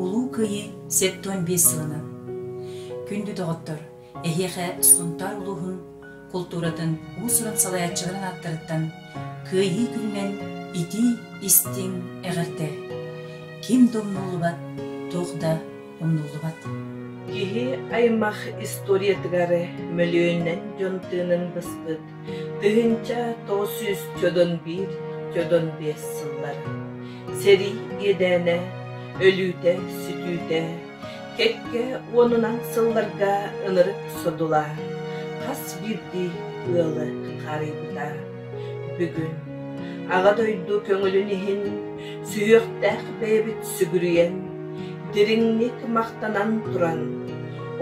Улуу Кыайыы 75 сылынан! Күндү доҕоттор, эһиэхэ Сунтаар улууһун култууратын уус-уран салайааччыларын ааттарыттан Кыайыы күнүнэн итии истиҥ эҕэрдэ! Ким да умнуллубат, туох да умнуллубат. Киһи аймах историятыгар мөлүйүөнүнэн дьон тыынын быспыт 1991 95 сыллар. Сэрии иэдээнэ, өлүүтэ-сүтүүтэ, кэккэ уонунан сылларга ынырык содула хас биирдии ыалы хаарыйбыта. Бүгүн Аҕа дойду көҥүлүн иһин сүһүөхтээх бэйэбит сүгүрүйэн, дириҥник махтанан туран,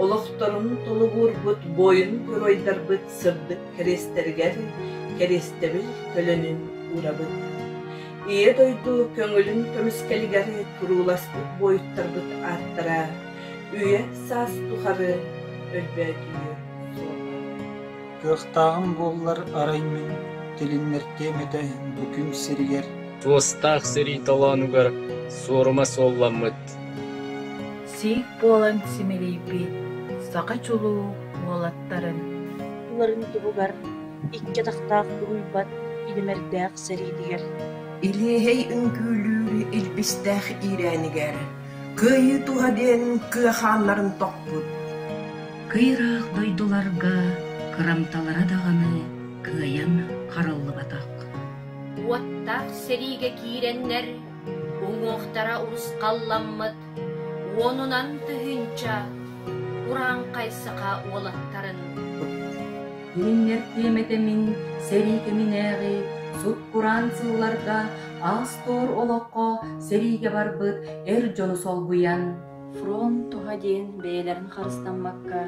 олохторун толугуурбут буойун геройдарбыт сырдык кэриэстэригэр кэриэстэбил төлөнүн уурабыт. Ийэ дойду көҥүлүн көмүскэлигэр турууласпыт буойуттарбыт ааттара үйэ саас тухары өлбөөдүйүө суоҕа. Кыахтааҕым буоллар арай мин тилиннэртиэм этэ бу күн сиригэр Туостаах сэрии толоонугар суорума суолламмыт Сиик буолан симэлийбит саха чулуу уолаттарын Туларын туһугар икки атахтаах уһуйбат илимэрдээх сэриитигэр Илиэһэй үҥкүүлүүр илбистээх иирээнигэр Кыайыы туһа диэн кыа хааннарын тохпут Кый ыраах дойдуларга кырамталара даҕаны кыайан хараллыбатах. Уоттаах сэриигэ киирэннэр уҥуохтара урусхалламмыт уонунан тыһыынча урааҥхай саха уолаттарын Тилиннэртиэм этэ мин сэрии кэминээҕи сут-кураан сылларга аас-туор олоххо сэриигэ барбыт эр дьону солбуйан Фронт туһа диэн бэйэлэрин харыстаммакка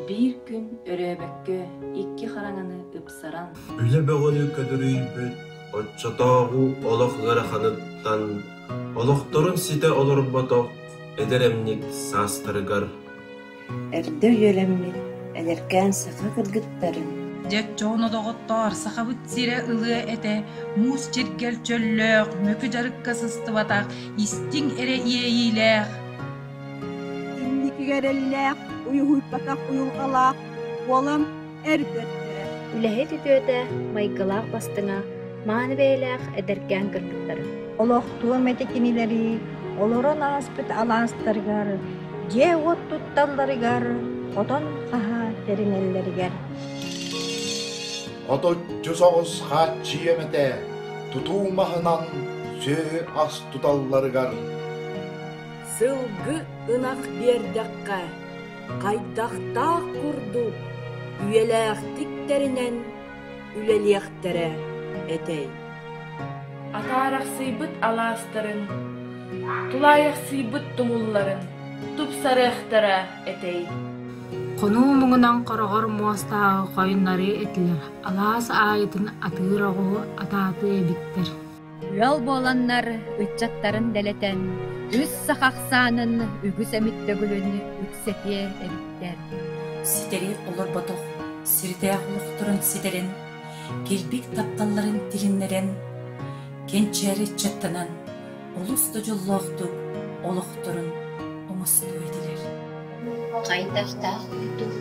биир күн өрөөбөккө икки хараҥаны ыпсаран Үлэ бөҕөнү көдөрүйбүт оччотооҕу олох ыараханыттан олохторун ситэ олорботох эдэр эмньик саастарыгар Эрдэ үйэлэммит эдэркээн саха кыргыттарын Дьэ, оччоҕуна доҕоттоор, Сахабыт сирэ ылыа этэ, муус чиргэл чөллөөх, мөкү дьарыкка сыстыбатах, истиҥ эрэ иэйиилээх Инникигэ эрэллээх, уйуһуйбатах уйулҕалаах уолам эр бэртэрэ. Үлэһит үтүөтэ, майгылаах бастыҥа, мааны бэйэлээх эдэркээн кыргыттары. Олохтуом этэ кинилэри олорон ааспыт алаастарыгар, дьиэ-уот тутталларыгар, хотон хаһа тэринэллэригэр. Хоточчу соҕус хааччыйыам этэ, тутуу маһынан сүөһү ас туталларыгар. Сылгы ынах биэрдэххэ, хайдахтаах курдук үйэлээхтик тэринэн үлэлиэхтэрэ этэй Атаарахсыйбыт алаастарын, тулаайахсыйбыт тумулларын тупсарыахтара этэй Хонуу муҥунан хороҕор муостааҕы хойуннарыы этилэр, алаас аайытын атыыр оҕуһу атаатыа эбиттэр Ыал буоланнар ыччаттарын дэлэтэн, үс саха ахсаанын үгүс эмит төгүлүн үксэтиэ эбиттэр. Ситэри олорботох сирдээх олохторун ситэрин, килбик тапталларын тилиннэрэн, кэнчээри ыччаттанан, олус да дьоллоохтук олохторун оҥостуо этилэр. Хайдахтаах курдук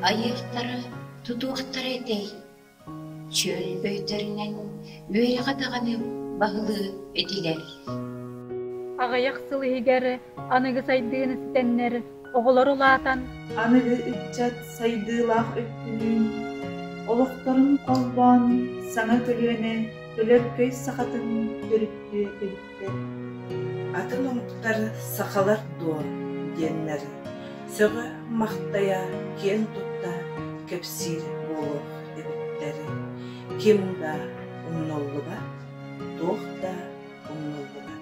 айыахтара, тутуохтара этэй Чөл өйдөрүнэн үөрэҕи даҕаны баһылыы этилэр. Аҕыйах сыл иһигэр аныгы сайдыыны ситэннэр, оҕолор улаатан Аныгы ыччат сайдыылаах өттүнүүн олохторун холбоон саҥа көлүөнэ өлөркөй сахатын төрүттүө эбиттэр. Атын омуктар сахалар дуо диэннэр сөҕө-махтайа киэн тутта кэпсиир буолуох эбиттэр. Ким да умнуллубат, туох да умнуллубат.